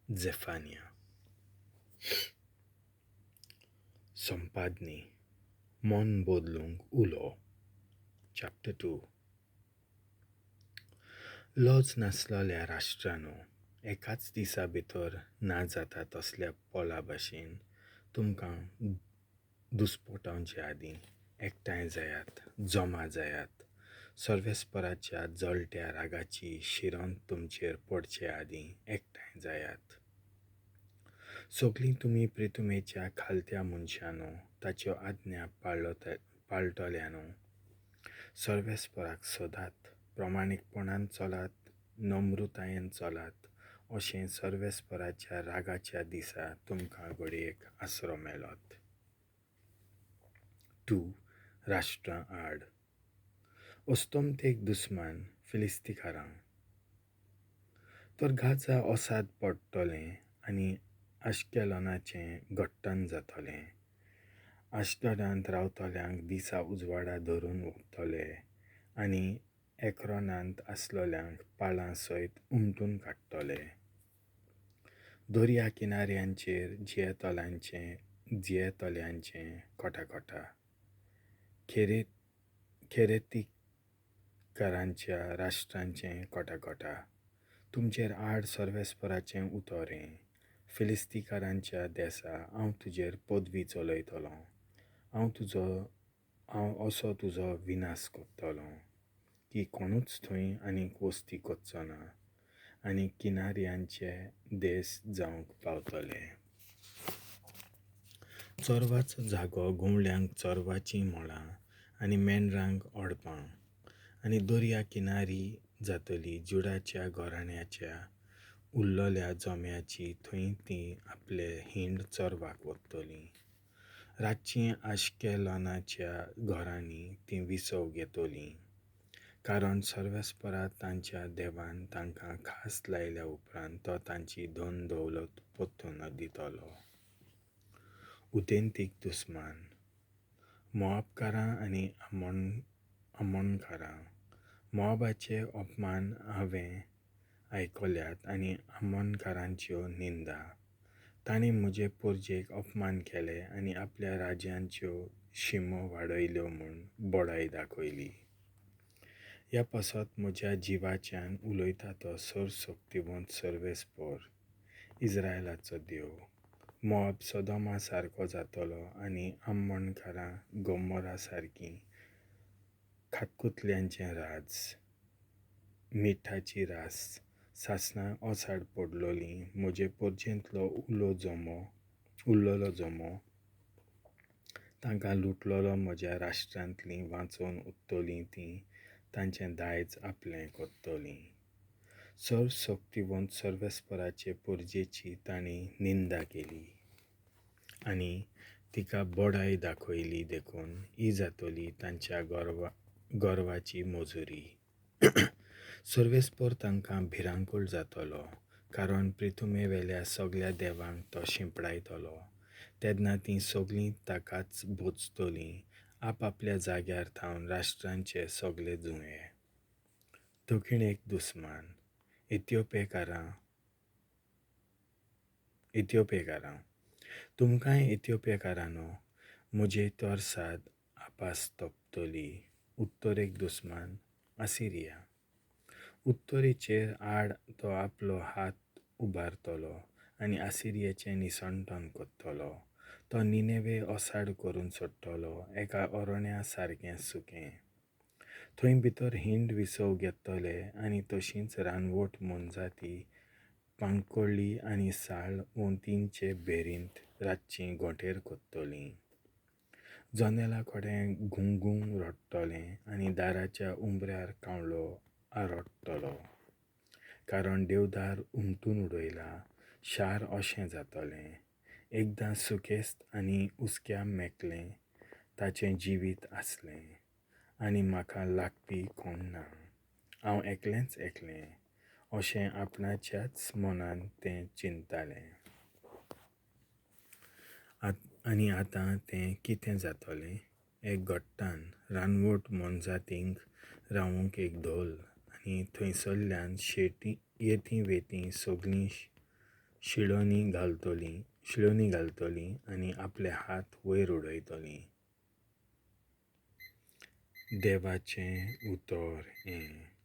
झेफानिया. संपादनी मन बदलूंक उलो चॅप्टर 2. लज नासलोल्या राष्ट्रांनो, एकाच दिसा भितर ना जाता तसल्या पोला भाशेन तुमकां दुस्पोटावचे आदीं एकठांय जायात, जमा जायात. सर्वेस्पराच्या जळट्या रागाची शिरंत तुमचेर पडचे आदीं एकठांय जायात. सगलीं तुमी प्रितुमेच्या खालत्या मनशांनो, ताच्यो आज्ञा पाळटल्यानो, सर्वेस्पराक सोदात, प्रमाणीकपणान चलात, नम्रतायेन चलात, अशें सर्वेस्पराच्या रागाच्या दिसा तुमकां घडयेक आसरो मेळत. 2. राष्ट्रां आड. अस्तमतेक दुस्मान फिलिस्तीकारां. तर गाजा असाद पडटलें आनी आश्केलोनाचें घट्टण जातलें. आश्दोदांत रावतल्यांक दिसा उजवाडा धरून वतले आनी एक्रोनांत आसलोल्यांक पाळां सयत उमटून काडटले. दर्या किनाऱ्यांचेर जियेतल्यांचें कोटाकोटा. खेरेतीकारांच्या राष्ट्रांचें कोटाकोटा. तुमचेर आड सर्वेस्पराचें उतर हें. फिलिस्तीकारांच्या देसा हांव तुजेर पदवी चलयतलों, हांव असो तुजो विनाश करतलों की कोणूच थंय आनीक वस्ती करचो ना आनी किनाऱ्यांचे देस जावंक पावतले. चोरवाचो जागो घुंवळ्यांक चोरवाचीं मळां आनी मेंढरांक ओडपां आनी दर्या किनारी जातली. जुडाच्या घराण्याच्या उरलेल्या जम्याची थंय ती आपले हिंड चरवाक वतली. रातचीं आश्केलोनाच्या घरांनी तीं विसव घेतलीं, कारण सर्वेस्परा तांच्या देवान तांकां खास लायल्या उपरांत तो तांची धन दौलत परतून दितलो. उदेंतीक दुस्मान मोआबकारां आनी अमोनकारां. मोआबाचे अपमान हांवें आयकल्यात आनी अमोनकारांच्यो निंदा. तांणी म्हजे पोरजेक अपमान केले आनी आपल्या राज्यांच्यो शिमो वाडयल्यो म्हूण बडाय दाखयली. ह्या पासत म्हज्या जिवाच्यान उलयता तो सर्वशक्तिवंत सर्वेस्पर, इस्रायलाचो देव. मोआब सदोमा सारको जातलो आनी अम्मोनकारां गोमोरा सारकी खातकुतल्यांचें राज, मिठाची रास, सासणां ओसाड पडलोली. म्हजे पोरजेंतलो उरलेलो जमो तांकां लुटलेलो म्हज्या राष्ट्रांतलीं वांचोवन उरतलीं, तीं तांचें दायज आपलें करतलीं. सर्वशक्तिवंत सर्वेस्पराचे पोरजेची तांणी निंदा केली आनी तिका बडाय दाखयली, देखून ही जातली तांच्या गर्वाची मजुरी. सर्वेस्पर तांकां भिरांकूळ जातलो, कारण प्रिथुमेवेल्या सगल्या देवांक तो शिंपडायतलो. तेन्ना तीं सगलीं ताकाच भोजतलीं, आपआपल्या जाग्यार थावन राष्ट्रांचे सगले जुंवे. दक्षिणेक दुस्मान इथियोपियकारां. तुमकांय इथियोपियकारांनो म्हजे तरसाद आपस तोपतली. उत्तरेक दुस्मान आसिरिया. उत्तरेचेर आड तो आपलो हात उबारतलो आनी आसिरियाचें निसणटन करतलो. तो निनेवे ओसाड करून सोडटलो, एका अरण्या सारकें सुकें. थंय भितर हिंड विसव घेतले आनी तशींच रानवट मोनजाती पांकोळी आनी साळ वंतींचे बेरींत रातचीं घोंटेर करतलीं. जनेला कडेन घुंगूं रडटलें आनी दाराच्या उंबऱ्यार कावळो आरडटलो, कारण देवदार उमटून उडयला. शार अशें जातलें, एकदां सुकेस्त आनी हुस्क्या मेकलें ताचें जिवीत आसलें आनी म्हाका लागपी कोण ना, हांव एकलेंच एकलें, अशें आपणाच्याच मनान तें चिंततालें. आनी आतां तें कितें जातलें? एक घट्टान रानवट मोनजातींक रावूंक एक धोल आनी थंयसरल्यान शेटी येती वेती सगलीं शिळोणी घालतलीं शिळोणी घालतलीं आनी आपले हात वयर उडयतलीं. देवाचें उतर हें.